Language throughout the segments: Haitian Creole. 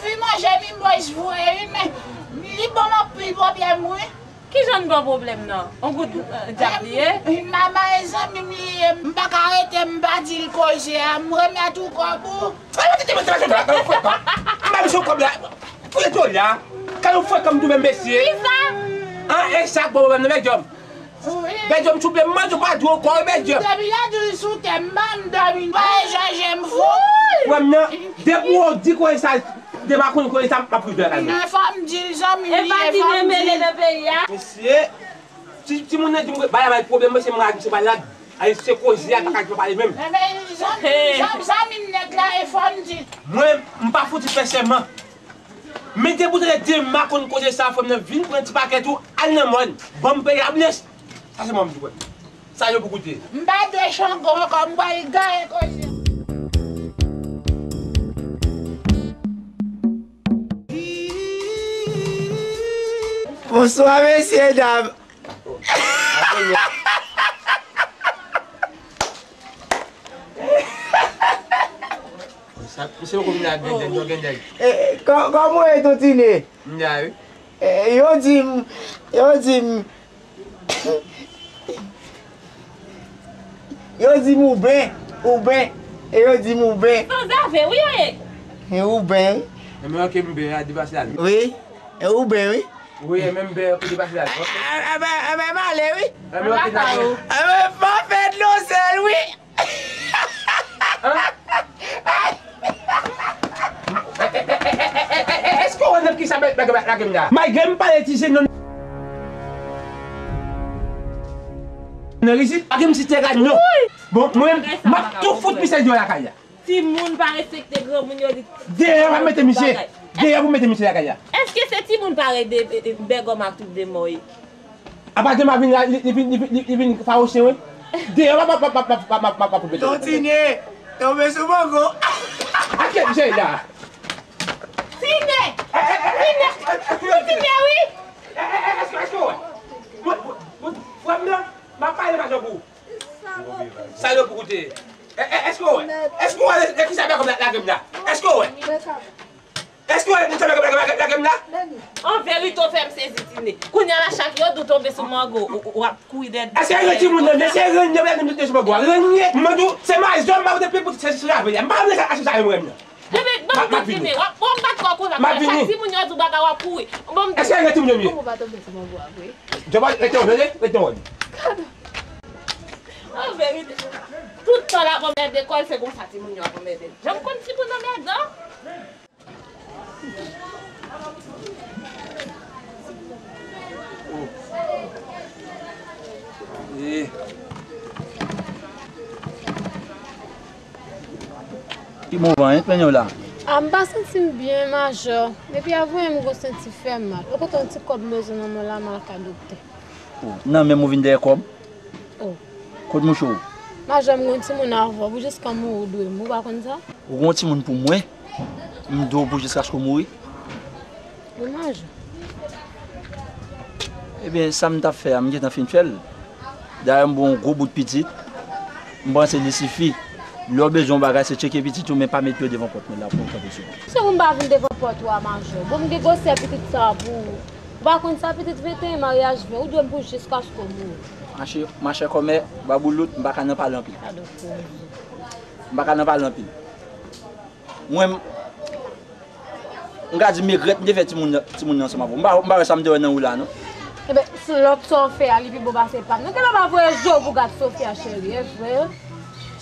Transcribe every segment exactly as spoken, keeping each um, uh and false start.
Wi, manje Mimoz vre, wi, men li ban m anpil pwoblèm, wi. Ki jan n ba w pwoblèm nan? On gout, eh, dyab li ye? Mama e zanmi m li ye, m pa ka rete, m pa di l koze a, m remèt ou kòb ou. Kòman ti ti mwen te mete la, kòman frekan? M ba misye kòb la. Fouye to la. Kòman frekan m twouve mesye? Kisa? An, e sa k ba w pwoblèm nan, bèl djòm. Wi. Bèl djòm, souple, m mande w pa di w ankò, bèl djòm. Depi lè di l sou tè m, m pa m dòmi, m pa chanje m fou. Frè m nan, depi w di koze sa, depi m konn koze sa, m ap rive lakay mwen. E fò m di l zanmi m li ye, fò m di l. E pa tine mele nan peyi a. Mesye, ti, timoun nan di m bagay la bay pwoblèm, mesye, m rale misye bal la. Ay, se koze a, pa ka pale menm. Ebyen, zanmi, zanmi, zanmi m nèg la, e fò m di l. Mwen, m pa fouti fè sèman. Men depi w tande demen konn koze sa, frè m nan, vin pran ti pakèt ou, al nan mòn. Ban m peye a blanch. Sa se mwen m di w. Sa yo pou koute. M pa de Chango ankò, m pral gaye koze. Bonswa, mesye dam. Sa, misye poko vin ak gen dèy, gen dèy. Eh, kò-, kòman w ye, Tontine? M la, wi. Eh, yo di m, yo di m, yo di m ou ben, ou ben, e yo di m ou ben. Sanzave, wi, yo ye. E ou ben, wi. E men, ok, m ben, a depase la. Wi, e ou ben, wi. Wi, e men, m ben, ok, depase la. Ok. E, e, e, e, m ale, wi. E men, ok, dakò. E men, pa fè dlo sèl, wi. Èske w wè nan kisa bèl bèl lage m la? Malgre m pale ti se non nan rizit, lage m si tè gad non. Bon, mwen, m ap tou fout misye deyò lakay la. Timoun pa respekte granmoun, yo di. Deyò, pa mete misye. Deyò pou mete misye lakay la. Èske se timoun parèy de, de, de Bègòm ak tout de mò yo? Apa demen vin la, li, li vin, li vin, li, li vin fawouchen, wi. Deyò, m ap, m ap, m ap, m ap, m ap, m ap, m ap, m ap. Tontine, tonbe sou mango. Ake, jè la. Tine! Tine! Tine, wi! Èske, èske w wè? Mwen, mwen, mwen, frè m nan, m ap pale majan pou ou. Sa yo pou koute. È, è, èske w wè? Èske w wè lè, lè kisa Bègòm la lage m la? Èske w wè? Èske w wè lè kisa Bègòm la lage m la? An verite, w fè m sezi, Tine. Kounye a la, chak yo di w tonbe sou mango, w, w, w ap kouri dèyè. Èske se timoun nan, èske se renn nan lage m sou mango a? Renn ye. Mwen di w, se majò m ap depi pou se, se lave. M pa renmen sa, achte sa yo renn nan. Ebyen, ban m di, Tine, w ap, w ap bat kò w konsa, chak timoun yo di w bagay, w ap kouri. Ban m di. Èske se renn timoun yo m ye? Kòman w pa tonbe sou mango a vre? Jòba, rete w, rete, rete w. An verite, tout tan l ap anmède kò l, se konsa timoun yo ap anmède l. Janm konn timoun anmèdan. Ki bon van, hein, plenyen w la? A, m pa santi m byen, majò. Depi avanyè m gon senti fè mal. Ou kontan yon ti kòb m bezwen nan men w la, m al ka doktè. Oh, nan men m ou vin dèyè kòb? Oh. Kot mouche w? Majò, m gon timoun avè w, pou jiskan mouri w dwe m, ou pa konn sa? Ou gon timoun pou mwen? M dwe w pou jiskaske w mouri? Wi, majò. Ebyen, sa m t ap fè a, m gentan fin fè l. Dayè, m ba w yon gwo bout pitit. M panse li sifi. Lè w bezwen yon bagay, se tcheke pitit ou, men pa met pye w devan pòt mwen la pou w kanpe sou li. Se pou m pa vin devan pòt ou a, majò. Bon, m gen gwosè pitit sa a pou ou. Ou pa konn sa, pitit venteyen maryaj ven, ou dwe m pou jiskaske w mouri. Mache, machè kòmè, baboulout, m pa ka nan pale anpil. Gadon koze. M pa ka nan pale anpil. Mwen, m ka di m regrèt m te fè timoun nan, timoun nan ansanm avè w. M pa, m pa wè sa m te wè nan ou la, non. Ebyen, si lòt sa w fè a, li pi bon pase pa m. Nou genlè pa voye je w pou gad Sofia, cheri, e vre.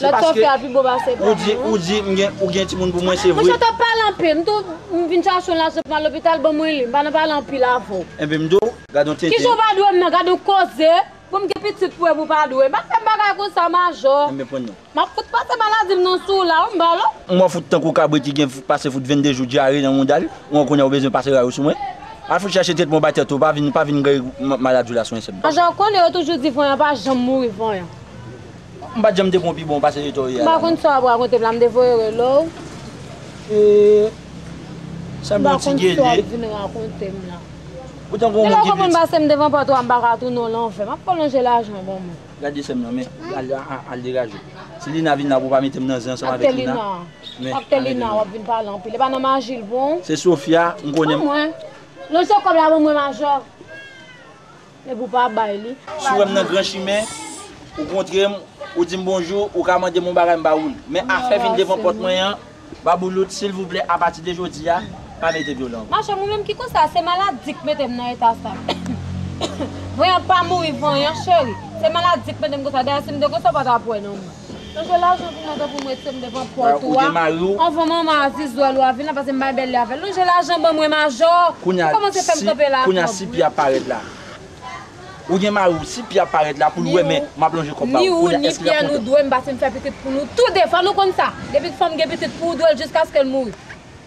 Lòt sa w fè a pi bon pase pa m, non. Ou di, ou di m gen, ou gen timoun pou mwen, se vre. Monchè, w t ap pale anpil. M tou, m vin chache yon lajan pou m al lopital, ban mwen li. M pa nan pale anpil avè w. Enben, m di w, gad yon tenten. Kijan w pa dwe m nan, gad yon koze. Pou m gen pitit pou wè pou pa dwe. M pa fè bagay konsa, majò. Enben, pran non. M ap fout pase maladi m nan sou w la, wi, m ba lòt. M wè w fout tankou kabrit ki gen pase fout vennde jou dyare nan mouda l. Ou konnen ou bezwen pase ray ou sou mwen. Al fout chache tretman w bay tèt ou, pa vin, pa vin gaye ma-, maladi w la sou mwen, sè m. Majò, ou konnen yo toujou di vanyan pa janm mouri vanyan. M pa t janm te pran pi bon pase etò w ye a la. M pa konn sa w ap rakonte m la, m te voye rele w. E, sa m yon ti gele. M pa konn sa w ap vin rakonte m la. Ou tankou yon moun ki piti. Lè w konprann pase m devan pòt ou a, m pa ka tounen w lanvè. M ap pran lonje lajan ban mwen. Gade sè m nan, men, al, al, al degaje w. Si Lina vin la pou pa mete m nan zen ansanm avèk Lina. Ak Telina. Men, ak Telina, w ap vin pale anpil. E pa nan maji l bon. Se Sofia, m konnen. Ban mwen. Lonje kòb la ban mwen, majò. Epi w pa bay li. Si w wè m nan gran chimen, ou kontre m, ou di m bonjou, ou ka mande m yon bagay, m ba ou l. Men afè vin devan pòt mwen an, Baboulout, silvouplè, apati de jodi a, pa mete vyolan ankò. Machè, mwen menm ki konsa, se maladi k mete m nan eta sa. Voyan pa mouri, voyan, cheri. Se maladi k mete m konsa. Dayè, si m te konsa, w pa t ap wè non mwen. Lonje lajan pou mwen, tanpri mwen, se m devan pòt ou a. Anvan manman Azizwèl ou a vin la, paske m bay bèl li avè l. Lonje lajan ban mwen, majò. Ou kòmanse fè m kanpe la twòp. Kounye a, si pi ap parèt la. Ou gen mari w, si pi ap parèt la pou l wè, men m ap lonje kòb ba ou. Ni ou, ni Pyè, nou dwe m, paske m fè pitit pou nou tou de. Fò nou konn sa. Depi fanm gen pitit pou ou, dwe l jiskaske l mouri.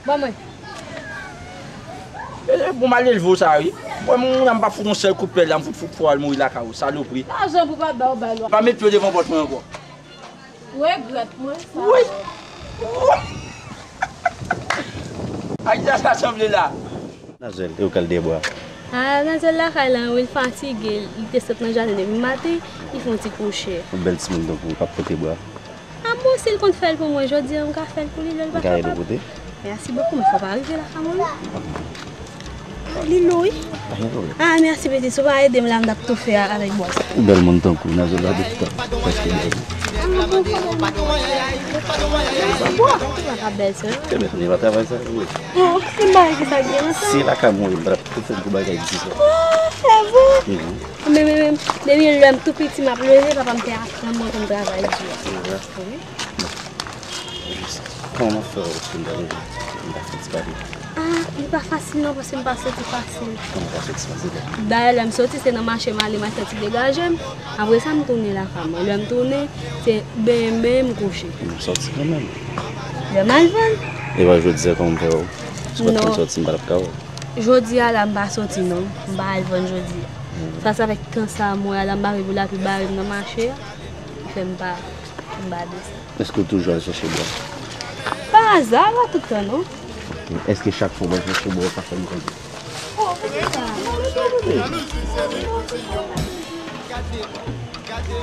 Ban mwen. E, e, bon, m al elve w sa, wi. Mwen, moun nan, m p ap fout yon sèl kout pèl la, m fout, fout fò al mouri lakay ou, salopri. Lajan pou pa ba ou, bay lwa. Pa met pye w devan pòt mwen ankò. Regrèt mwen sa. Wi. Wi. Ayiti a sa sanble la. Nazwèl, e ou k al dèyè bwa? A, Nazwèl lakay la, wi, l fatige, li te sot nan jaden depi maten, li fè yon ti kouche. Yon bèl timoun tankou w k ap pote bwa. A bon, si l konn fè l pou mwen, jodi a m ka fè l pou li, lè l pa kapab. M ka ede w pote? Mèsi bokou, men fò w pa rive lakay mwen non. Li lou, wi. Pa gen pwoblèm. A, mèsi pitit, si w pa ede m la, m t ap toufe a, avèk bwa sa. Yon bèl moun tankou w, Nazwèl, pa gen chita. Prèske bèl. A, bon, fò mwen bwa. Ou pa ka bèl sèl. Kenbe, li pa travay sa, wi. Bon, si m pa wè ki sa k gen nan sa. Si lakay mwen, m t ap tou fè gwo bagay di sa. A, se vre? Mhm. Men, men, men, depi lè m tou piti, m ap leve, papa m te aprann mwen pou m travay di. Se vre. Wi. Jis, kòman m ap fè wè w si m ta leve, m ta fè ti pale? A, li pa fasil non, paske m pa soti fasil. Kòman w pa soti fasil la? Dayè, lè m soti, se nan mache m ale, m al fè ti degaje m. Apre sa, m tounen lakay mwen. Lè m tounen, se benyen, benyen, m kouche. M soti kanmenm. Lè m al vann. E pa jodi a kòman m fè wè w? Si w pa t konn soti, m pa t ap ka wè w. Jodi a la, m pa soti non. M pa al vann jodi a. Hmm. Sa, se avèk tan sa a, mwen a la, m pa vle pou lapli bare m nan mache a. Ki fè m pa, m pa desann. Èske w toujou al chèche bwa? Pa aza, pa tout tan non. Ok. Èske chak fwa w al chèche bwa, w ka fè m konn? Oh, poukisa? Gade, gade, gade,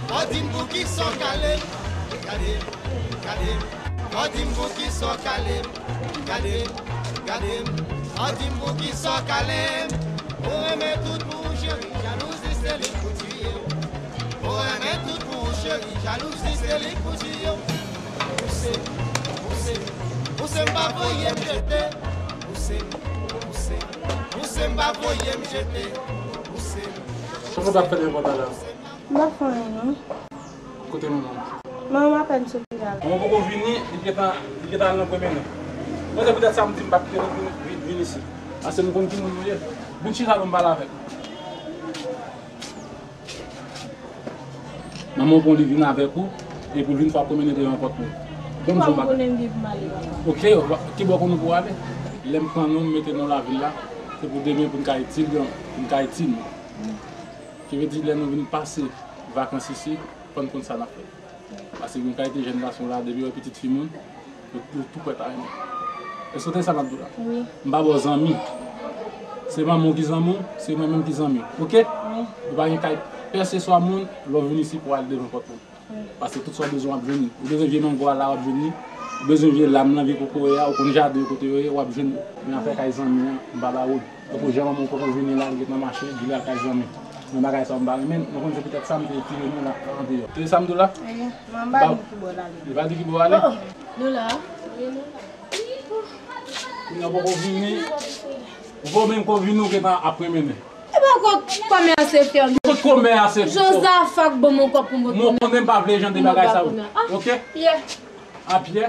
pa di m poukisa w kale m. Gade, gade, pa di m poukisa w kale m. Gade, gade, pa di m poukisa w kale m. Ou renmen tout pou ou, cheri, jalouzi se li k pou tiye w. Ou renmen tout pou ou, cheri, jalouzi se li k pou tiye w. Pouse, pouse, pouse m pa voye m jete. Pouse, pouse, pouse m pa voye m jete. Pouse. Kòman w t ap fè devan pòt la? M pa fè anyen non. Kote manman w? Manman m apèn soti la. Manman poko vini, li gentan, li gentan al nan pwonmennen. Mwen se poutèt sa m di m pa kite nou vin, vin, vin isi. Paske m konn ki moun nou ye. Vin chita pou m pale avèk nou. Manman w pran li vin avèk ou, epi l vin fè w pwonmennen devan pòt mwen. Bon, m di w bagay. Ki bò w konnen m gen pou m ale la? Ok, wa-, ki bò w konnen pou w ale? Lè m pran nou, m mete nou lavil la, se pou demen pou n ka itil, pou n ka itil nou. Ki vle di lè nou vin pase vakans isi, fò n konn sa n ap fè. Paske gen yon kalite jèn gason la, depi yo wè pitit fi moun, yo, yo tou prèt a renmen. Èske w tande sa m ap di w la? Wi. M pa ba w zanmi. Se manman w ki zanmi w, se mwen menm ki zanmi w. Oke? Wi. Ou pa gen kay pèseswa moun, lè w vin isi pou w al devan pòt moun. Paske tout sa w bezwen w ap jwenn li. Ou bezwen vye mango a la, w ap jwenn li. Ou bezwen vye lam lan, vye kokoye a, ou konn jaden yo kote yo ye, w ap jwenn li. Men afè kay zanmi an, m pa ba ou l. Tankou jan manman w poko vini la, li gentan mache, di l al kay zanmi. Men bagay sa yo m pa renmen l, nou konn se poutèt sa m te retire nou la andeyò. Tande sa m di w la? Wi, men m pa di ki bò l ale. Li pa di ki bò w ale? Oh, nou la. Wi, nou la. Kounye a w poko vini. Ou poko menm ko vini, ou gentan ap pwonmennen. E pa kòmè a se fè nou. Kot kòmè a se fè? Jozafak ban m yon kòb pou m retounen. Mwen konnen m pa vle jan de bagay sa yo. Oke? Pyè. A Pyè?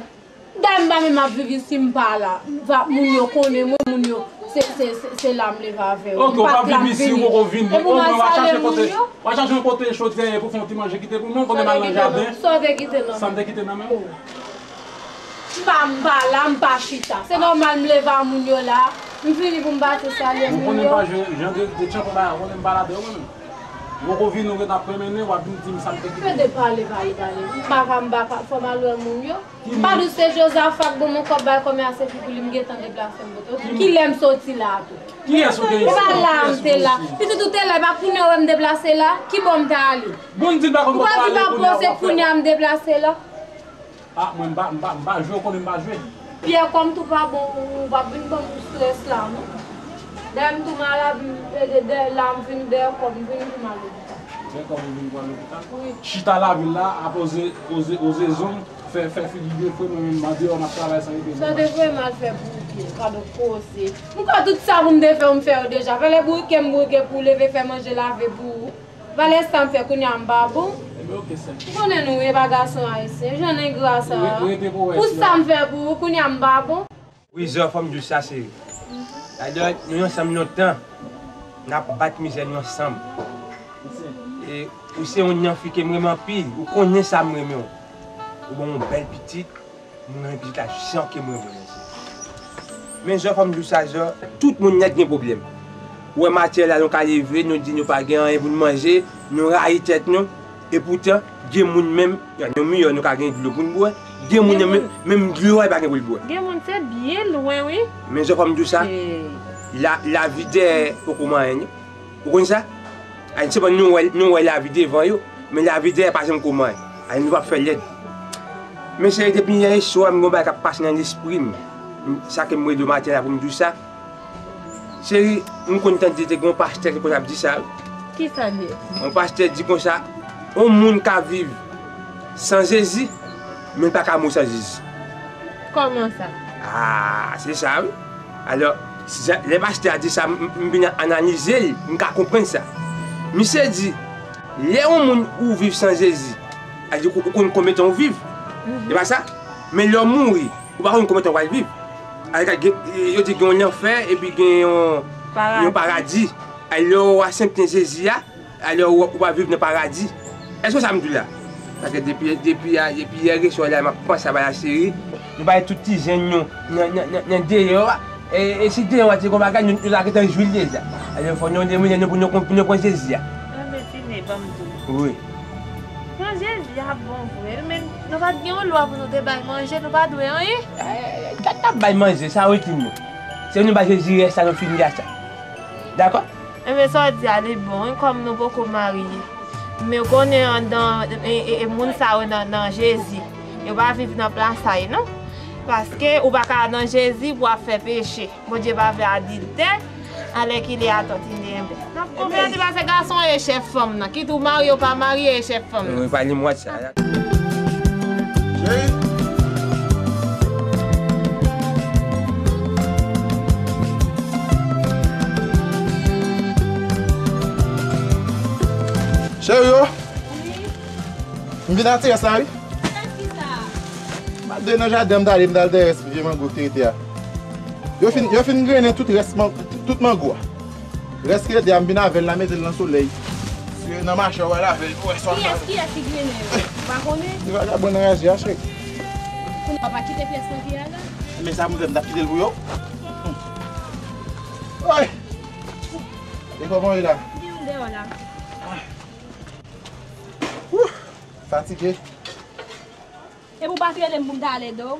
Dayè m pa menm ap viv isi, m pa la. Va, moun yo konnen mwen, moun yo, se, se, se, se la m leve avè yo. Oke, ou pa viv isi, ou poko vini. Epi w al sale moun yo. W a chache kote chodyè ye pou fè yon ti manje kite pou mwen, ou konnen m al nan jaden. Sa w te kite nan men m? Sa m te kite nan men w? M pa, m pa la, m pa chita. Se nòmal m leve a moun yo la. M vini pou m pase salye moun yo. Ou konnen m pa jan, jan de, de tchanpan bagay, ou konnen m pa ladan yo mwen menm. Ou poko vini, ou gentan ap pwonmennen, w ap vin di m sa m te kite. Mete pale, pale, pale. M pa ka, m pa ka, fò m al wè moun yo. M pa di w se Jozafak ban m yon kòb bay kòmè a se fi pou li m gentan deplase m pote w. Kilè m soti la a tou? Kiyès ou gen isi? Se pa la m te la. Pitit ou te la, e pa kounye a w wè m deplase la? Ki bò m ta ale? Bon, di l pa konn kote w ale kounye a w ap fè. Ou pa di pa pran, se kounye a m deplase la. Ah, mwen, m pa, m pa, m pa jwe, ou konnen m pa jwe. Pyè, kòm tou pa bon, ou p ap vin ban m strès la, non. Dèyè m tou malad, m, e, de, de, la m vin dèyè kòb, m vin pou m al lopital. Dèyè kòb ou vin pou al lopital? Wi. Chita lavil la, ap oze, oze, oze zong, fè, fè figi defwe, mwen menm, m andeyò, m ap travay san repoze. Sa te vrèman al fè bouke, pa de koze. M kwè tout sa pou m te fè, m fè yo deja. Fè lè bouke, m bouke pou leve, fè manje, lave pou ou. Valè sa m fè kounye a m pa bon. Ebyen, oke, sè. Ou konnen nou ye, pa gason ayisyen. Jan engra sa a. Re-, rete pou wè. Pou sa m fè pou ou, kounye a m pa bon. Wi, Zò, fò m di w sa, cheri. Talè, nou ansanm lontan. N ap bat mizè nou ansanm. E ou se yon nan fi ke m renmen anpil. Ou konnen sa m renmen w. Ou ban m yon bèl pitit. Mwen renmen pitit la jan ke mwen renmen l. Men Zò, fò m di w sa, Zò, tout moun nèt gen pwoblèm. Ou wè maten la, nou ka leve, nou di nou pa gen anyen pou n manje, nou rayi tèt nou. Epoutan, gen moun menm, nou miyò, nou ka gen dlo pou n bwè. Gen moun menm, menm dlo a, li pa gen pou l bwè. Gen moun se byen lwen, wi. Men Zò, fò m di w sa, la, lavi dèyè poko manyen, non. Ou konn sa? Ay, se bon, nou wè, nou wè lavi devan yo, men lavi dèyè pa janm ko manyen. Ay, nou p ap fè lèd. Men cheri, depi yè swa, m gen yon bagay k ap pase nan lespri m. Sa ke m rele w maten la pou m di w sa. Cheri, m konn tande te gen yon pastè ki konn ap di sa, wi. Kisa l ye? Yon pastè di konsa, yon moun ka viv san Jezi, men l pa ka mouri san Jezi. Kòman sa? Ah, se sa, wi. Alò, si sa, lè pastè a di sa, m, m, m vin analize l, m ka konprann sa. Misye di, lè yon moun ou viv san Jezi, a di ou, ou konn konbyen tan ou viv. Mhm. E pa sa? Men lè w mouri, ou pa konn konbyen tan w pral viv. Alò, gen, yo di gen yon lanfè, epi gen yon, yon paradi. Alò, w asepte Jezi a, alò, ou, ou va viv nan paradi. Èske sa m di w la? Paske depi, depi, a, depi yè swa la, m ap panse a bagay la, cheri. Nou bay tout ti jèn nou nan, nan, nan, nan deyò a. E, e si deyò a te gon bagay, nou, nou ta gentan jwi l deja. Alò, fò nou demouye nou pou nou, pou nou pran Jezi a. Nan Medine, ban m di w. Wi. Pran Jezi a bon vre, men nou pa t gen yon lwa pou nou te bay manje, nou pa dwe anyen. Eh, tèt n ap bay manje, sa itil nou. Se nou bay Jezi rès la, nou fini a sa. Dakò? Enben, sa w di a, li bon, wi, kòm nou poko marye. Men w konnen anndan, e, e, e, moun sa yo nan, nan Jezi, yo pa viv nan plas a yo, non. Paske ou pa ka nan Jezi pou w ap fè peche. Bondye pa vle adiltè, alèkile atò tini enben. N ap konprann li pase gason e chèf fanm nan, kit ou marye ou pa marye e chèf fanm nan. Wi, pa limwat sa. Cheri. Cheri o. Wi. M vin nan teyès la, wi. Teyès kisa? M al de nan jaden, m t ale, m t al dèyè vye mango ki te rete a. Yo fin, yo fin grennen tout rès man-, tout mango a. Rès ki rete a, m vin avè l la, mete l nan solèy. Si nan mache, w al avè l, ou wè sa w ap fè. Kiyès, kiyès ki grennen yo? Ou pa konnen? Se vagabon nan raje a, cheri. Kounye a, w pa kite pyès nan pye a la? Men sa pou m fè, m t ap kite l pou yo? Woy! E kòman w ye la? M gen yon deyò la. Wouh! Fatige. Epi w pa t rele m pou m ta al ede w?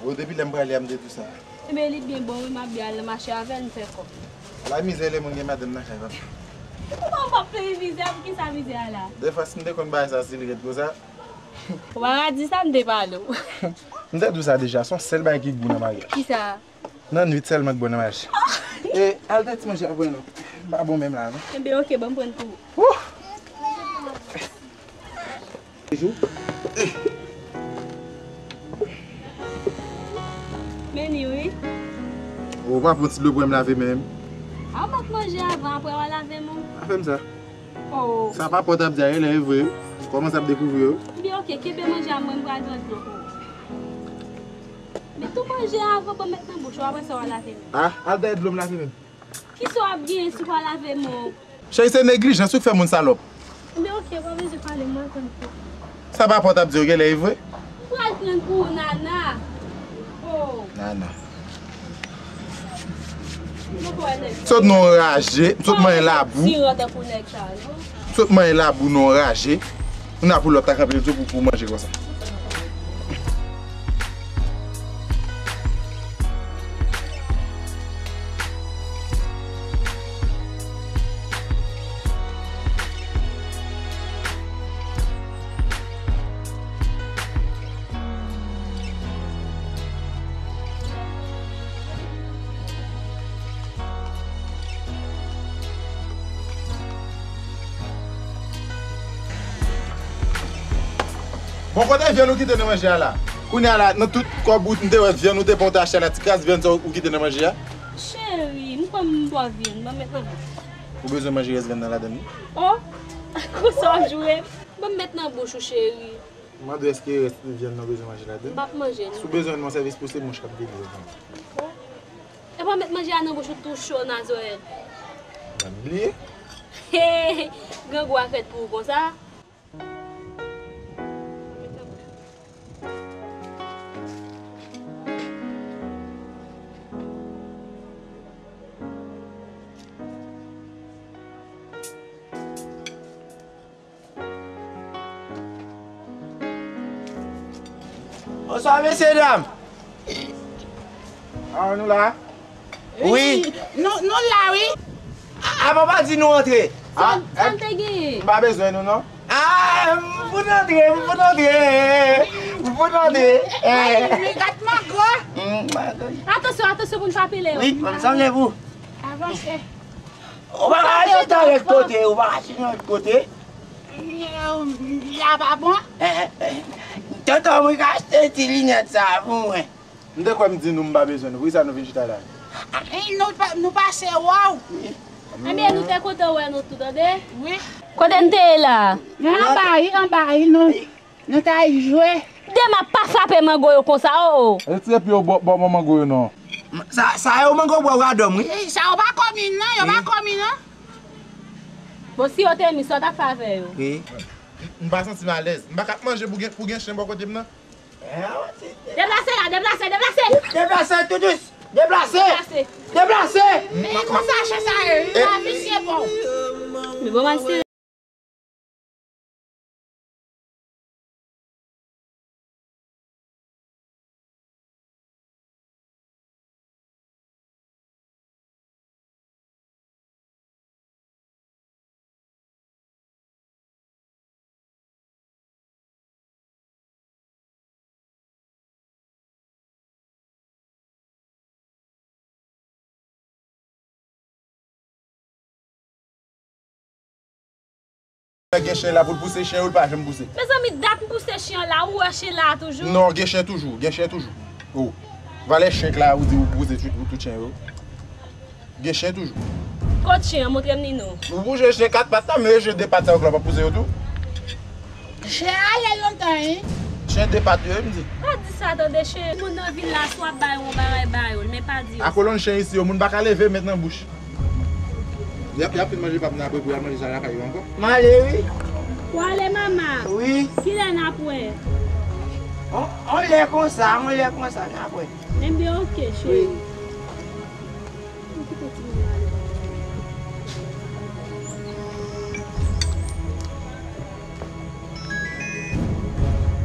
Bon, depi lè m prale a, m te di w sa. Ebyen, li byen bon, wi, m ap byen al nan mache avè l, m fè kòb. La mizè lè moun gen madanm nan kay, papa. Kòman w p ap plenyen mizè, poukisa mizè a la? Dèfwa, si m te konn bagay sa, si l rèd konsa. Ou pa ka di sa, m te pale w. M te di w sa deja, se yon sèl bagay ki gou nan maryaj. Kisa? Nan nwit sèlman k bon nan mache. E, al fè ti manje apre non. M pa bon menm la non. Enben, oke, ban m pran pou ou. Wouh! Jou. Men li wi. Ou pa pran ti dlo pou m lave men m. A, ou mèt manje avan, apre w a lave men w. Pa fè m sa. Oh. Sa papa w t ap di a, genlè e vre wi. Kòmanse ap dekouvri yo. Ebyen, oke, kenbe manje a, mwen m pral pran dlo pou ou. Men tou manje a avan pou mèt nan bouch ou, apre sa w a lave men. Ah, al dèyè dlo m lave men m. Kisa w ap genyen si w pa lave men w? Cheri, se neglijans wi k fè moun salòp. Ebyen, oke, pa bezwen pale, mwen pran pou ou. Sa papa w t ap di yo genlè e vre? M pral pran pou ou, Nana. Oh. Nana. Sot non raje, m sot manyen labou. M sot manyen labou non raje. Ou nan pou lòt ta kanpe tou pou, pou manje konsa. Bon, kote vyann ou kite nan manje a la? Kounye a la, nan tout kòb ou, m te wè vyann ou te pran, ou te achte la, ti kras vyann sa ou kite nan manje a? Cheri, m kwè m bwè vyann, ban m met nan bouch. Ou bezwen manje rès vyann nan ladann wi? Oh, konsa w ap joure m? Ban m met nan bouch ou, cheri. M mande w èske rès vyann nan ou bezwen manje ladann? M p ap manje, non. Si w bezwen yon sèvis pouse, mouch k ap vide yo. Oh. Epa w met manje a nan bouch ou tou cho, Nazwèl. M bliye. Grangou a fèt pou ou konsa? Bonswa, mesye dam. Ah, nou la? Wi. Nou, nou la, wi. A, a, papa di nou antre. Sa, ah, sa m te genyen? M pa bezwen nou, non. Ah, m fout antre, m fout antre. M fout antre. Eh. Ay, men gad mango. Mm, mango. Atansyon, atansyon pou n pa pile yo. Wi, m sanble pou. Avanse. Ou pa ka chita lòt kote, ou pa ka chita lòt kote. La pa bon? Eh, eh, eh. Tonton, mwen ka achte ti linèt sa pou mwen. M te kwè m di nou m pa bezwen nou. Poukisa nou vin chita la? Eh, nou pa, nou pase wè w. Ebyen, nou te kontan wè nou tou, tande? Wi. Kote n te ye la? Anba, wi, anba, wi, nou. Nou t al jwe. Dema pa frape mango yo konsa, o, o. Retire pye w bò, bò, bò mango yo non. Sa, sa yo mango bò radòm, wi. Ey, sa yo pa komin non, yo pa komin non. Bon, si yo te mis, sa w t ap fè avè yo? Wi. M pa santi m alèz. M pa ka ap manje pou gen, pou gen chen bò kote m nan. Deplase la, deplase, deplase. Deplase tou dous. Deplase. Deplase. Deplase. Men konsa chen sa ye, wi, la visye bon. Men bon, m al sere. Gen chen la pou l pouse chen yo, l pa janm pouse. Mezanmi, dat m pouse chen la, ou wè chen la toujou? Non, gen chen toujou, gen chen toujou. O, valè chen k la, ou di ou pouse tout, tout chen yo. Gen chen toujou. Kot chen an? Montre m li non. Ou bouje chen kat pat la, men chen de pat sa yo k la, w ap pouse yo tou? Chen ale lontan, wi. Chen de pat yo, wi, m di. Pa di sa, tande, chen. Moun nan vil la, si w ap ba yo yon bagay, ba yo l, men pa di yo. A kolonn chen isi yo, moun pa ka leve, met nan bouch. Y ap, y ap fin manje pap nan apre pou y al manje sa lakay yo ankò. M ale, wi. W ale, mama? Wi. Kilè n ap wè? On, on lè konsa, on lè konsa, n ap wè. Enben, oke, cheri. Wi.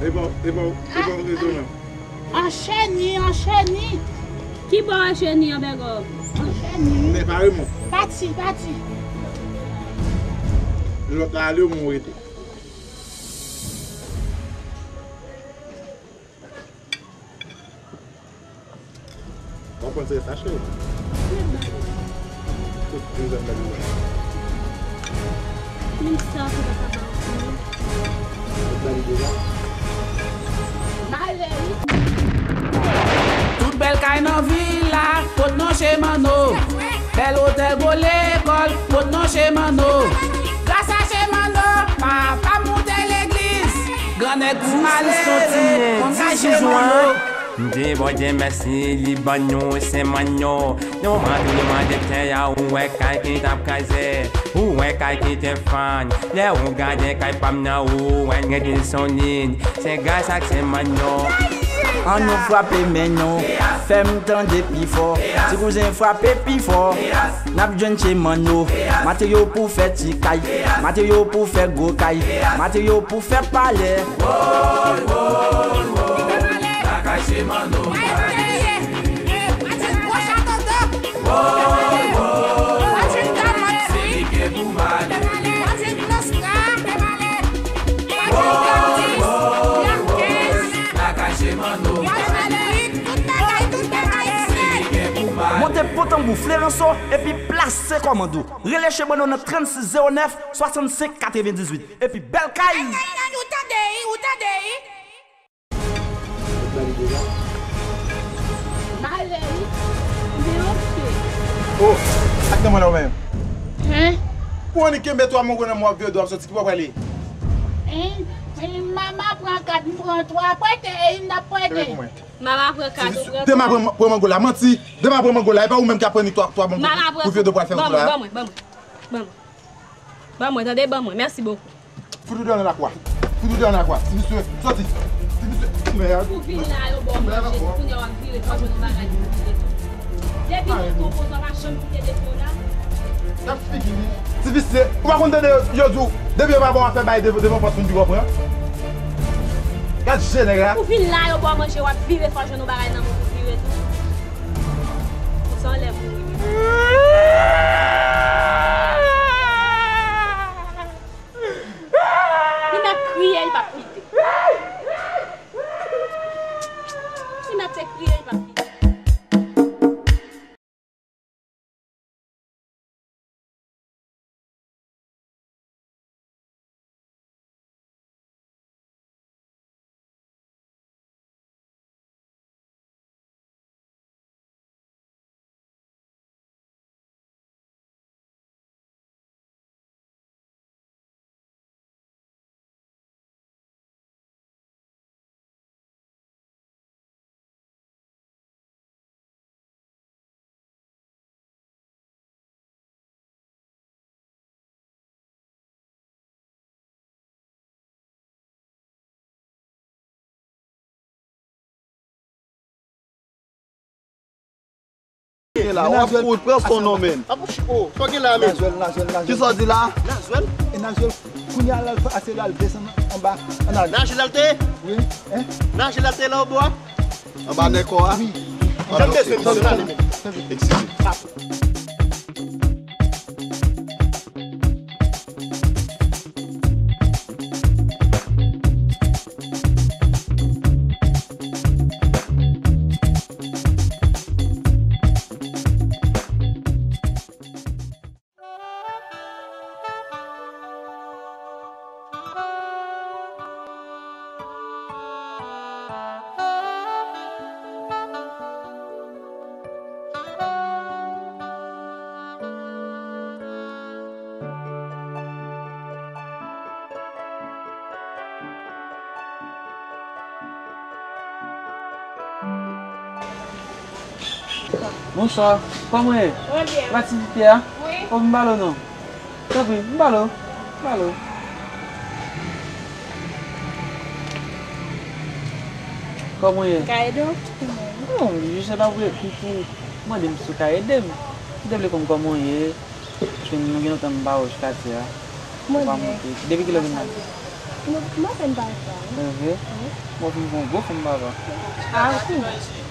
E pa, e pa, e pa rezo menm. Ancheni, ancheni. Ki bò ancheni an, Bègòm? Ancheni. Men pa remon. Pati, pati. Lòt la ale, ou mwen rete. W ap pran ti rès la, cheri. Tout dezòd la deja. Menm sa, se pa sa ba ou. Tout la li deja. Tout bèl kay nan vil la, pot non chez Manno. Bèl otèl, gwo lekòl, pot non chez Manno. Gras a chez Manno, papa m moute legliz. Grannèg pou malere, konn kay chez Manno. M di Bondye mèsi, li ban nou Chez Manno. Nou mande, nou mande tè a, ou wè kay ki t ap kraze. Ou wè kay ki te fann. Lè ou gade kay pa m nan, ou wè gen de solid. Se gras ak Chez Manno. An nou frape men nou, fè m tande pi fò. Ti kouzen frape pi fò. N ap jwenn Chez Manno. Materyo pou fè ti kay. Materyo pou fè gwo kay. Materyo pou fè palè. Lakay Chez Manno. Monte pon tanbou Fleranso epi plase kòmand ou. Rele Chez Manno nan trannsis zewo nèf swasannsenk katrevendizuit. Epi bèl kay! Ou tande, ou tande, Mwen la ou menm. Hein? Ou annik kenbe twa mongo nan men w ap vire do w ap soti, ki bò w prale? Hein? Hein, mama pran kat, m pran twa, prete, e m t ap prete. Kenbe pou mwen. Mama pran kat, ou pran. Dema pran, pran mango la, manti. Dema pran mango la, e pa ou menm ki ap pran annik twa, twa mango pou vire do w pral fè wout la. Ban mwen, ban mwen, ban mwen. Ban mwen, tande, ban mwen. Mèsi bokou. Fout ou deyò nan lakwa. Fout ou deyò nan lakwa. Ti visye, soti. Ti visye. Mèd. Ou vin la, yo ba w manje, kounye a w ap vire, fò jwenn yon bagay pou vire tou. Depi nou tonton sa, w pa janm kite depi w la. Gad figi li. Ti visye, ou pa konn tande yo, yo di w, depi yo pa ba w afè bay dev-, devan pòt moun ki konpran. Gad je nèg la. Ou vin la, yo ba w manje, w ap vire, fò jwenn yon bagay nan men w pou vire tou. Ou sanlè mouri. Li mèt kriye, li p ap kite. Li mèt se kriye, li p ap kite. Gen la, w ap kouri, pran son non, menn. Ap ou chiko, sa w gen la menm? Kisa w di la? Nazwèl? E Nazwèl, kounye a la, l pase la, l desann anba, ann ale. Nan Jilal te? Wi, hein? Nan Jilal te la, o bwa? Anba nèg kò a? Wi. Jan m bezwen misye nan li menm. Eskize. Bonswa, kòman w ye? Mwen byen. Ou pa ti Pyè a? Wi. O, m ba l o non. Tanpri, m ba l o. M ba l o. Kòman w ye? M ka ede w? Non, je sais pas pou, pou, pou mande m si w ka ede m. M te vle konn kòman w ye. Paske nou gen lontan m pa wè w sou katye a. Ou pa monte. Depi kilè w vin la? Nou, m apèn parèt la, wi. Evre? Wi. Bon, fin fè yon gwo fanm papa. Ah, ok.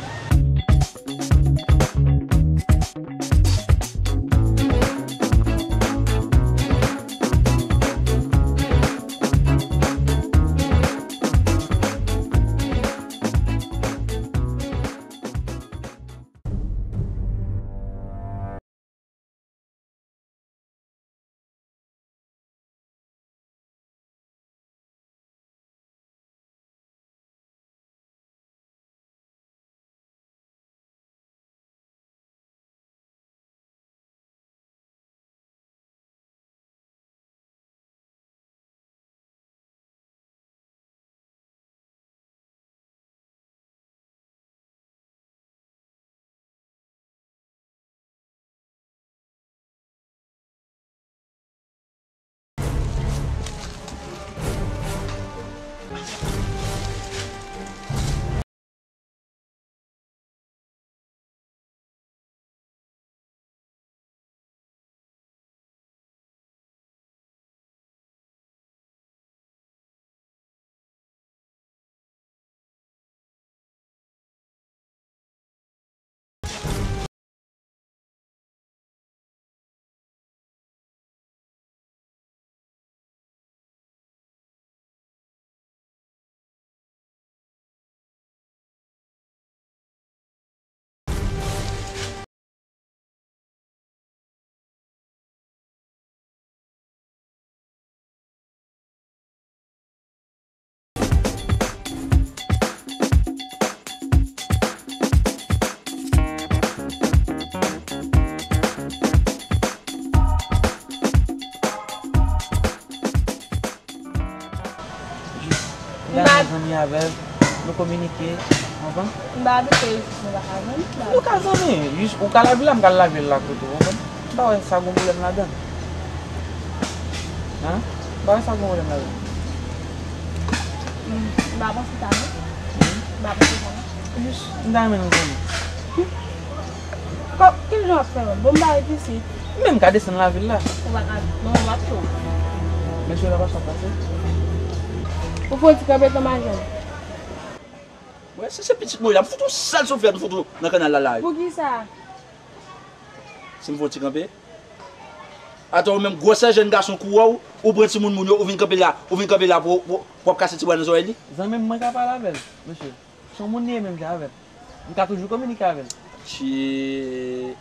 M pa zanmi avè l, nou kominike, w konprann? M pa abite isit, nou pa ka zanmi. Nou ka zanmi, jis ou ka lavi la, m ka lavi la kote w, w konprann? M pa wè sa gon pwoblèm ladan. Hein? M pa wè sa gon pwoblèm ladan. M pa panse sa, non. M pa panse sa, non. Jis, m ta renmen nou zanmi. Kò, ki jan w ap fè wè? Bon, m pa ret isit. Menm ka desann lavil la. Ou pa ka, non, w ap cho. Mesye la pa sa pase. Ou fè yon ti kanpe tan majan. Wè, si se pitit mwen la, m fout yon sèl souflèt, m fout ou nan kanal la, la. Poukisa? Si m fè yon ti kanpe? Atò, ou menm, gwosè jèn gason kou wè w, ou pran timoun moun yo, ou vin kanpe la, ou vin kanpe la pou, pou, pou w ap kase ti bwa nan zòrèy li? Zanmi m, mwen ka pale avè l, mesye. Se yon moun li ye menm jan avè m. M ka toujou kominike avè l. Tchye.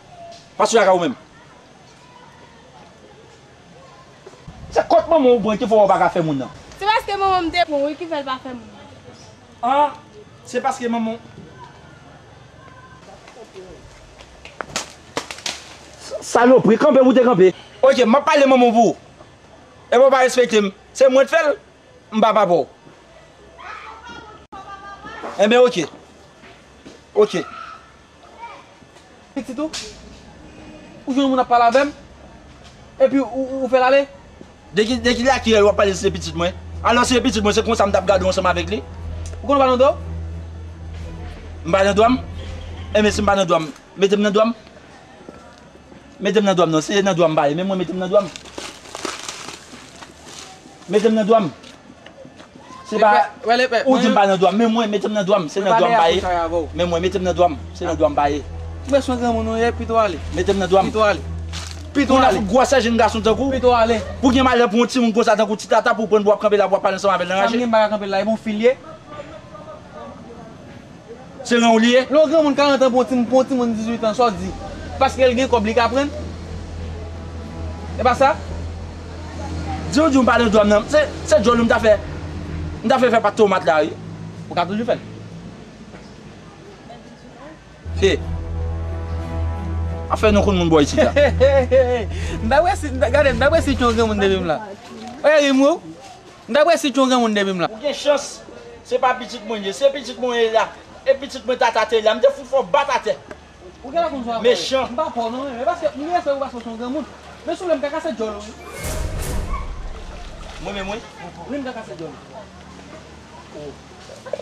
Pase lakay ou menm. Se kont manman w pran ki fè w pa ka fè moun nan. Se paske manman m te pran wi ki fè l pa fè moun nan. An, se paske manman w. Salopri, kanpe pou te kanpe. Oke, m ap pale manman w pou ou. Epi w pa respekte m. Se mwen k fè l. M pa papa w. Enben, oke. Oke. Pitit ou? Ou jwenn moun ap pale avè m? Epi ou, ou, ou fè l ale? De ki, de ki lakiyèl w ap pale si se pitit mwen? Alò, si se pitit mwen, se konsa m t ap gade w ansanm avèk li? Ou konn ou pa nan dwa w? M pa nan dwa m? Enben, si m pa nan dwa m, mete m nan dwa m. Mete m nan dwa m non, se nan dwa m ba ye, men mwen mete m nan dwa m. Mete m nan dwa m. Se pa ou di m pa nan dwa m, men mwen mete m nan dwa m, se nan dwa m ba ye. Men mwen mete m nan dwa m, se nan dwa m ba ye. Ou bezwen granmoun ou ye, pito ale. Mete m nan dwa m. Pito ale. Pito ale. Pou gwosè jèn gason tankou. Pito ale. Pou gen malè pou yon timoun konsa tankou Ti Tata pou w pran pou w ap kanpe la pou w ap pale ansanm avè l nan raje. Sa m gen m pa ka kanpe la, e bon fil ye. Se ran w li ye? Lè yon granmoun karant an pran yon timoun, pran yon timoun dizuit an, sa w di? Paske l gen kòb, li ka pran? E pa sa? Di w, di w m pa nan dwa m nan. Se, se djòl ou m ta fè. M ta fè fè pat tomat la, wi. Ou ka toujou fè l. He. Afè nou konn moun bò isit la. M ta presi, m ta, gade, m ta presi yon granmoun depi m la. Oye, rim ou. M ta presi yon granmoun depi m la. Ou gen chans. Se pa pitit mwen ye, se pitit mwen ye la. E pitit mwen tata te la. M te fout fè w bat atè. Ou gen la konn sa. Mechan. M pa pè w non, men paske m gen respè pou paske w se yon granmoun. Men si w vle m ka kase djòl ou wi. Mwen menm wi. Wi, m ka kase djòl ou.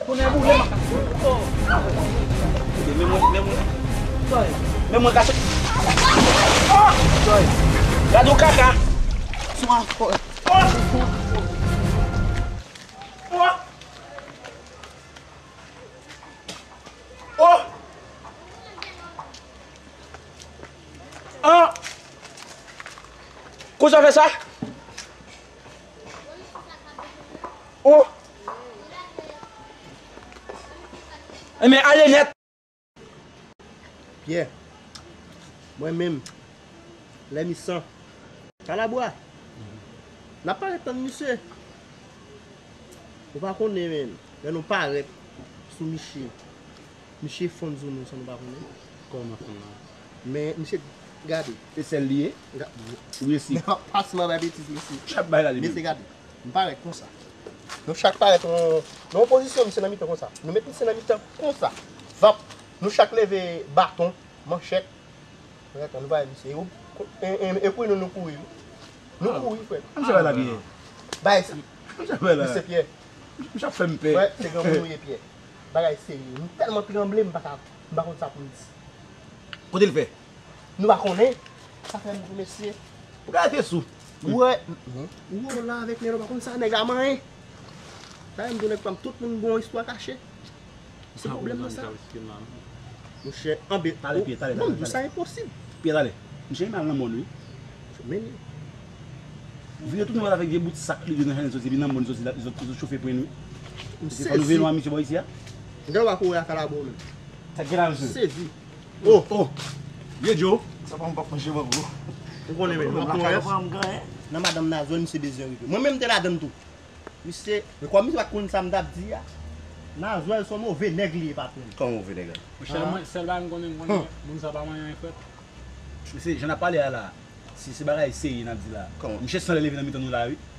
Kounye a boule m ap kase. Men mwen, men mwen. Men mwen kase. Oh! Gade yon kaka. Sou a fò. Oh! Oh! Oh! Ah! Konsa fè sa? Oh! Enben, ale nèt. Pyè, mwen menm, lè misan. Kalabwa, n ap parèt tann misye. Ou pa konnen, men, lè nou parèt sou misye, misye fonn sou nou san nou pa konnen. Kòman fonn nan? Men, misye, gade. E sèl li ye? Ga- Ou resi? Men, pa sèlman bay betiz, mesye. Chak bay la li menm. Mesye, gade. M parèt konsa. Nou chak parèt nan, nan yon pozisyon, misye nan mitan konsa. Nou met misye nan mitan konsa. Vap. Nou chak leve baton, manchèt. Frè, nou bay misye. E, e, e, e pou nou, nou kouri, wi. Nou kouri, frè. Misye bay la byen. Bay sa. Misye bay la. Misye Pyè. Misye ap fè m pè. Frè, se granmoun ou ye, Pyè. Bagay serye. M tèlman tranble, m pa ka, m pa konn sa pou m di. Kote l fè? Nou pa konnen. Sa fè m di mesye. Ou ka rete sou. Ou wè, ou wè la avèk nèg la, ou pa konn sa nèg la manyen. Sa fè m di nèg pa m, tout moun gon istwa kache. Se pwoblèm nan sa. Monchè, anbe. Talè, Pyè, talè, bon, talè, m di w sa enposib. Pyè, talè. Monchè, li mal nan mòn, wi. Men li. Vire tounen wè l avèk vye bout sak li gen nan chenn soti, epi nan mòn soti la, li sot, li sot chofe pwen, wi. M sezi. Fò nou veye non a misye bò isi a. Gade w a kouri a kalabwa menm. Sa gen la, mesye? Sezi. Oh, oh. Vye Djo. Sa pa m p ap manje mango. Ou konnen men, m ap nan madanm Nazwèl, misye bezwen rive. Mwen menm m te ladann tou. Misye, men kòm misye pa t konn sa m t ap di a, Nazwèl se yon move nèg li ye, patwon. Kòman move nèg la? Monchè, mwen, sèl bagay m konnen, m konnen moun sa pa manyen, frè. Mesye, jan n ap pale a la, si se bagay serye n ap di la. Kòman? Misye sanlè leve nan mitan nou la, wi.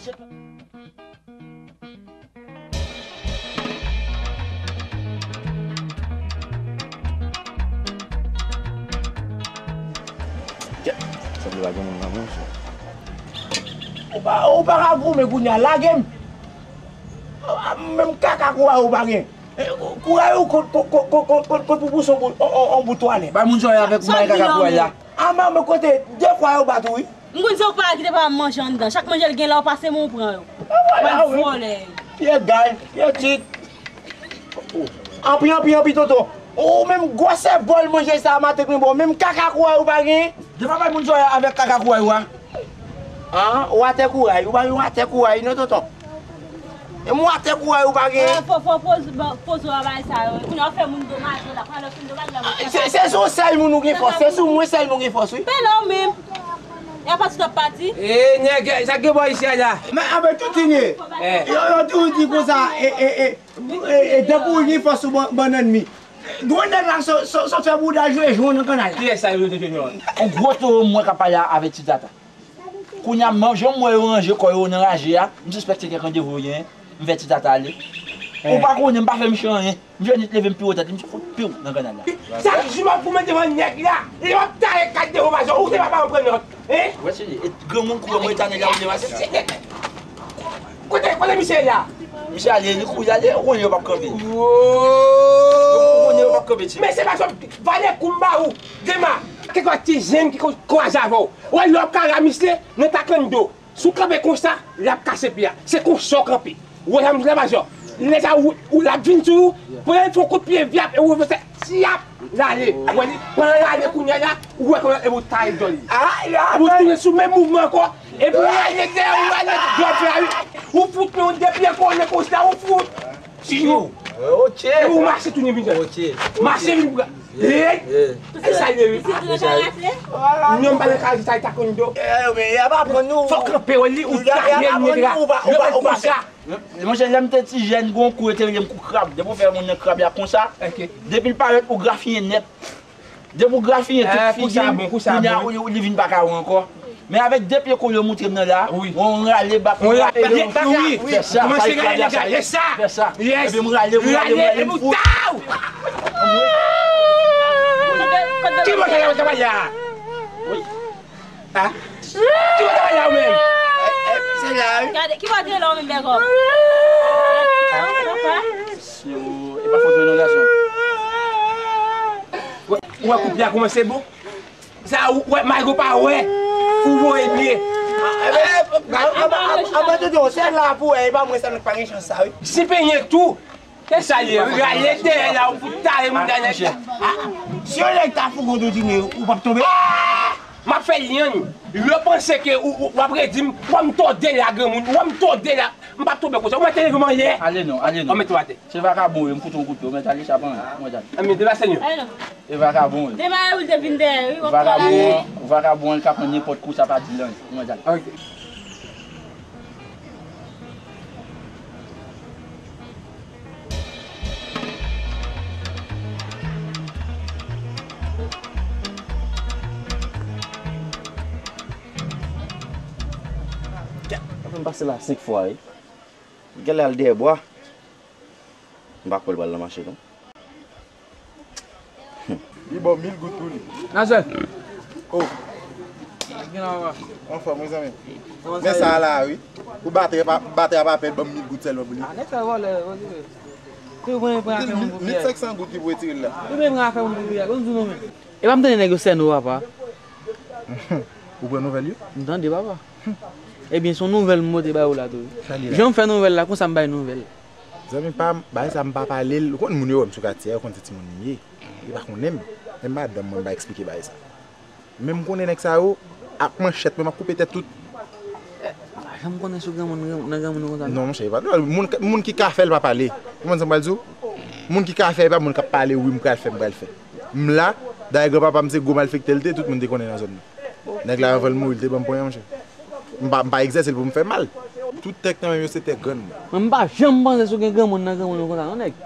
misye. Sanble pa gen moun nan, monchè. Ou pa, ou pa ka goumen kounye a, lage m. Menm kaka kouray ou pa gen. Kouray ou kot, kot, kot pou pous on bout, on, on, on bout twalèt. Bay moun jòyè avèk kouray kaka kouray la. A manman kote, de fwa yo bat ou, wi. M konn se ou pa kite pa manje anndan. Chak manje l gen la, ou pase men ou pran yo. Pral vòlè. Pye gay, pye tit. Anpi, anpi, anpi, tonton. Ou menm gwosè bòl manje sa maten k mwen ba w, menm kaka kouray ou pa gen. Devan bay moun jòyè avèk kaka kouray ou a. An, ou atè kouray, ou pa gen ou atè kouray non, tonton. E mwen atè kouray ou pa gen. Ah, fò, fò poz, poz ou a bay sa yo. Kounye a ou fè moun domaj la, kounye a lè w fin domaj la. Se, se sou sèl moun ou gen fòs, se sou mwen sèl moun gen fòs, wi. Pè la ou menm. E a pati w ap pati? E, nèg, sa gen bò isi a la. Men, anben, tout li ye. Yo, yo toujou di konsa, e, e, e, e, e, depi w gen fòs ou ban, bannann mi. Gwo nèg la, sa, sa, sa fè bouda jwe jwon nan kannal la. Kiyès sa yo te jwe jwon? On gwo towo m wè k ap pale avèk ti tata. Kounye a, m, jan m wè yo ranje kò yo nan raje a, m sispèk se kèk randevou yo genyen, m fè ti tata ale. Ou pa konnen, m pa fè misye anyen. M jwenn li leve m pi wo tèt li, m fout piw nan kannal la. Chak jou m ap goumen devan nèg la, lè m ap taye kat devan majò, ou se pa pa anprenant, hein? Wè se li, e granmoun kouri mwen tann la ou devan se. Kote, kote misye ye la? Misye ale, li kouri ale, ou konnen yo p ap kanpe. Yo konnen yo p ap kanpe, ti. Men se pa jòb, vale kou m ba ou, dema. Kèk lòt ti jèn ki kon, kouraje avè w. Wè lè w ap kare a misye nan taekwondo. Si w kanpe konsa, l ap kase pye a. Se konsa w kanpe. Ou wè sa m di la, majò? Lè sa ou, ou l ap vin sou ou, pran l fè yon kout pye vyap, e ou fè tyap, l ale. Ou wè li, pandan l ale kounye a la, ou wè kòman e pou taye djòl li. E pou tounen sou menm mouvman ankò, e pou rale dèyè, ou rale djòl la, wi. Ou fout men yon de pye konnen konsa, ou fout. Yo. Ok. E ou mache tounen vin. Ok. Mache vin. E, e sa ye, wi. Non, m pa nan karaje sa, e taekwondo. Fò kanpe, wè li, ou taye nèg la. Yo fè konsa. Monchè, lè m te ti jèn, gon kou yo te rele m kou krab. Depi w fè moun nan krab la konsa, depi l parèt, ou grafiyen nèt. Depi w grafiyen tout figi l, kounye a, ou, li vin pa ka wè ankò. Men avèk de pye kole yo moutre m nan la, on rale bak, on rale. Fè sa, fè sa. Epi m rale, m rale, m rale, m fout. Ki manje la, manje la? Ah. Ki kote w la ou menm? Eh, eh, se la, wi. Gade, ki kote la ou menm, bègòm? Papa. Yo, e pa fòt mwen non, gason. Ou wè, ou wè koup la kòmanse bon? Sa ou wè, malgre w pa wè, ou voye l ye. An, an, an, an, an, an, se la pou wè, e pa mwen sèlman ki pa gen chans sa, wi. Si penyen tou, se sa l ye, wi. Rale dèyè la, ou fout tare moun nan nèg la. Si yon nèg ta fouke w Dodine, ou p ap tonbe? M ap fè l yann. Yo panse ke ou, ou, w ap redi m, w ap m tòde la, granmoun, w ap m tòde la. M p ap tonbe konsa. Ou mèt leve m anlè. Ale non, ale non. Ou mèt atè. Se vakabon yo, m fout yon kout pye, ou mèt ale, sa pa anyen, ou mèt ale. Anben, debase l non. Ale non. E vakabon yo. Demare ou te vin dèyè, wi, w ap pran lari. Vakabon, vakabon an, li ka pran nenpòt kou, sa pa di l anyen, ou mèt ale. Ok. Sa fè m pase la senk fwa, wi. Genlè al dèyè bwa. M pa kwè l pral nan mache non. Li ba w mil goud tou li. Nazwèl. Oh. Gen la, papa. Anfòm, wi, zanmi. Kòman sa ye? Men sa la, wi. Pou batè pa, batè a pa pè, ban m mil goud sèlman pou li. Ah, nèg sa vòlè, vòlè. Ou pran, pran afè moun pou piyay. Mil senk san goud ki pou retire l la. Ou pran afè moun pou piyay. Bon, di nou men. E pa m tande nèg yo sèn ou, papa. Ou pran nouvèl yo? M tande, papa. Ebyen, se yon nouvèl m pote ba ou la tou. Sa li la? Jan m fè nouvèl la, konsa m bay nouvèl. Zanmi pa m, bagay sa m pa pale l. Ou konn moun yo wè m sou katye a, yo konn se timoun m ye. Yo pa konnen m. Menm madanm mwen, m pa eksplike bagay sa. Men m konnen nèg sa yo, ak manchèt mwen, m ap koupe tèt tout. M pa janm konnen sou granmoun, nan granmoun konsa, non. Non, monchè, e pa dwòl. Moun, moun ki ka fè l pa pale. Ou konprann sa m pral di w? Moun ki ka fè, e pa moun k ap pale, wi, m pral fè, m pral fè. M la, dayè granpapa m se gwo malfektè l te, tout moun te konnen nan zòn nan. Nèg la, anvan l mouri, l te ban m ponyen, monchè. M pa, m pa egzèse l pou m fè mal. Tout tèt nan men m yo se tè grann mwen. Mwen, m pa janm panse si w gen granmoun nan granmoun ou konsa, non, nèg.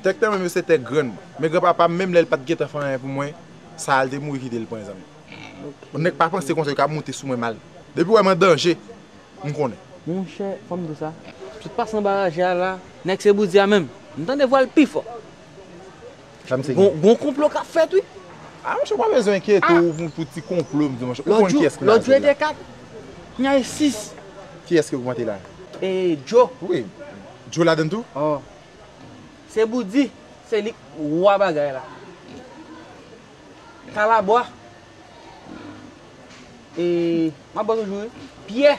Tèt nan men m yo se tè grann mwen. Men granpapa m, menm lè l pa t gentan fè anyen pou mwen, sa a l te mouri kite l pran, zanmi. Ok. Yon nèg pa panse konsa, yo ka monte sou mwen mal. Depi w wè m an danje, m konnen. Monchè, fò m di w sa. Tout pase anba raje a la, nèg se Boudi a menm. M tande vwa l pi fò. Sa m se gen. Gon, gon konplo k ap fèt, wi. Ah, monchè, ou pa bezwen enkyete w pou, pou ti konplo, m di, monchè. Ou konn kiyès ki nan zòn la. Lòt jou e te kat, kounye a e sis. Kiyès ki ogmante la? E Djo. Wi. Djo ladann tou? Oh. Se Boudi, se li k wa bagay la. Kalabwa. E, m ap ba w toujou, wi. Pyè.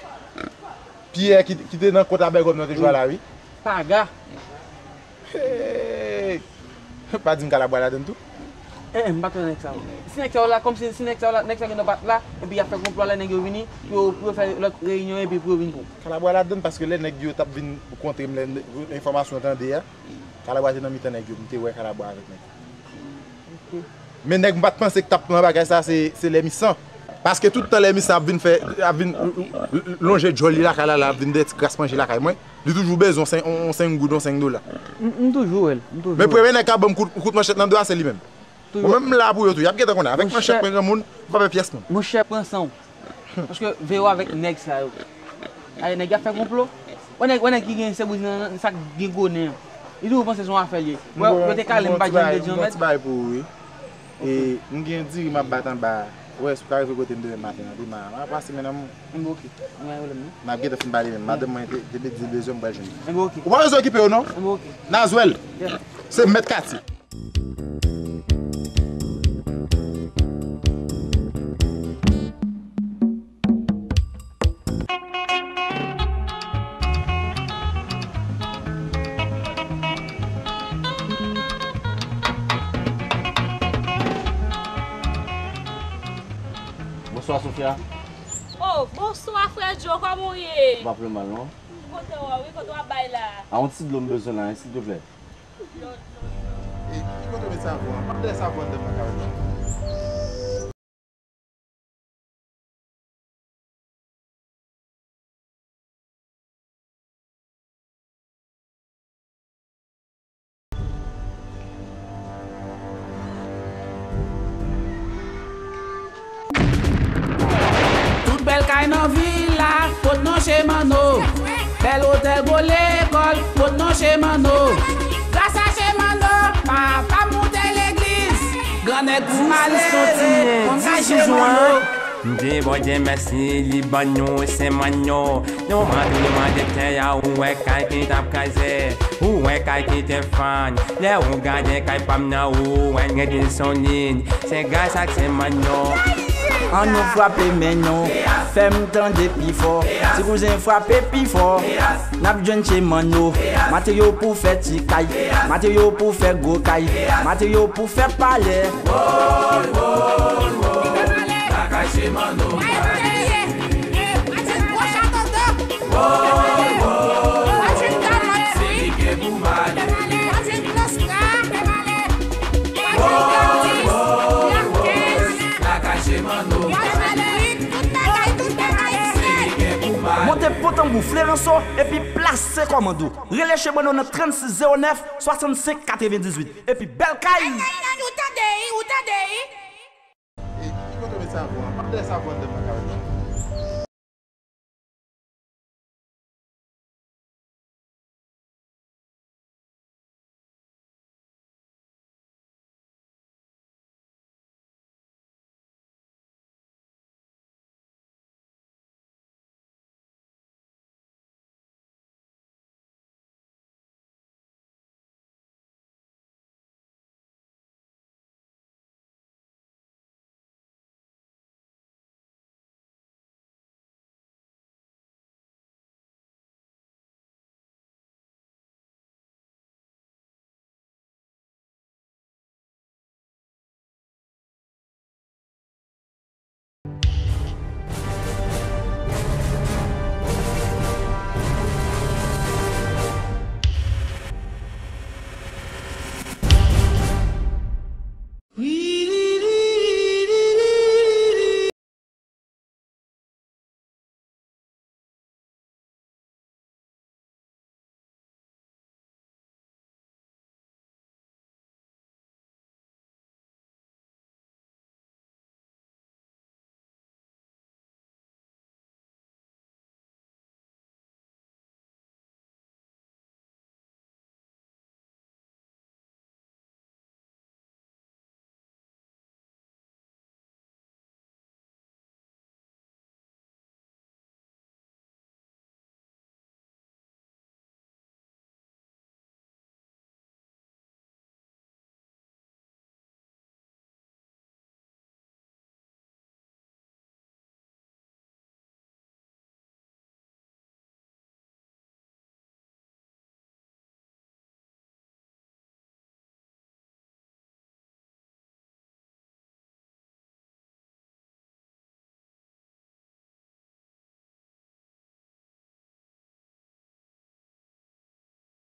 Pyè ki, ki te nan kont a bègòm nan te jwe a la, wi. Paga. Hey! Pa di m Kalabwa ladann tou. Eh, eh, m pa t wè nèg sa yo. Si nèg sa yo la, kòmsi si nèg sa yo la, nèg sa yo gen nan pat la, epi y ap fè konplo a, lè nèg yo vini, pou yo, pou yo fè lòt reyinyon, epi pou yo vin pran. Kalabwa ladann, paske lè nèg yo t ap vin kontre m, lè enfòmasyon tande a, Kalabwa te nan mitan nèg yo, m te wè Kalabwa avèk nèg yo. Ok. Men nèg m pa t panse k t ap pran bagay sa, se, se Lèmisan. Paske tout tan Lèmisan ap vin fè, ap vin l-, l-, l-, lonje djòl li lakay la, la ap vin dèyè ti kras manje lakay mwen. Li toujou bezwen yon senk, yon, yon senk goud, yon senk dola. M, m toujou wè l, m toujou wè l. Men premye nèg k ap ban m kout, kout manchèt nan do a, se li menm. Toujou. Mwen menm m la pou yo tou. Y ap gentan konnen. Avèk manchèt mwen, granmoun, m pa pè pyès moun. Monchè, pran san w. Paske veye w avèk nèg sa yo. Ay, nèg y ap fè konplo. Wè nèg, wè nèg ki gen se bouzen nan, nan sa k gen gwo nen an. Li toujou panse se yon afè l ye. Wè, yo te kale m pa janm te di yon mèt. Mwen ti bay pou ou, wi. E, m gen diri m ap bat anba a. Wè, si w ka rive kote m demen maten an, demen an. M ap pase men nan m. Enben, oke. Mwen gen pwoblèm, non? N ap gentan fin pale menm. Madanm mwen te, te di l bezwen m pral jwenn li. Enben, oke. Ou pa bezwen okipe yo, non? Enben, oke. Nazwèl. Yeah. Se mèt katye. Bonswa, Sofia. Oh, bonswa, frè Djo, kòman w ye? M pa pi mal, non. M kontan wè w, wi, kote w ap bay la? A, yon ti dlo m bezwen la, wi, silvouplè. E, ki kote w met savon an? M ap dèyè savon anndan nan kay la. Tout bèl kay nan vil la pot non che Manno. Bèl otèl, gwo lekòl pot non che Manno. Gras a che Manno, papa m moute legliz. Grannèg pou malere, konn kay che Manno. M di Bondye mèsi, li ban nou se manno. Nou mande, nou mande tè a, ou wè kay ki t ap kraze, ou wè kay ki te fann. Lè ou gade kay pa m nan, ou wè l rete solid. Se gras ak se manno. An nou frape men nou, fè m tande pi fò. Ti kouzen frape pi fò. N ap jwenn che manno. Materyo pou fè ti kay, materyo pou fè gwo kay, materyo pou fè palè. Lakay che manno. Monte Pòtanbou, Fleranso, epi plase kòmand ou. Rele Che Manno nan trannsis zewo nèf, swasannsenk katrevendizuit. Epi bèl kay! Ou tande, ou tande. E ki kote w met savon an? Pa t dèyè savon an.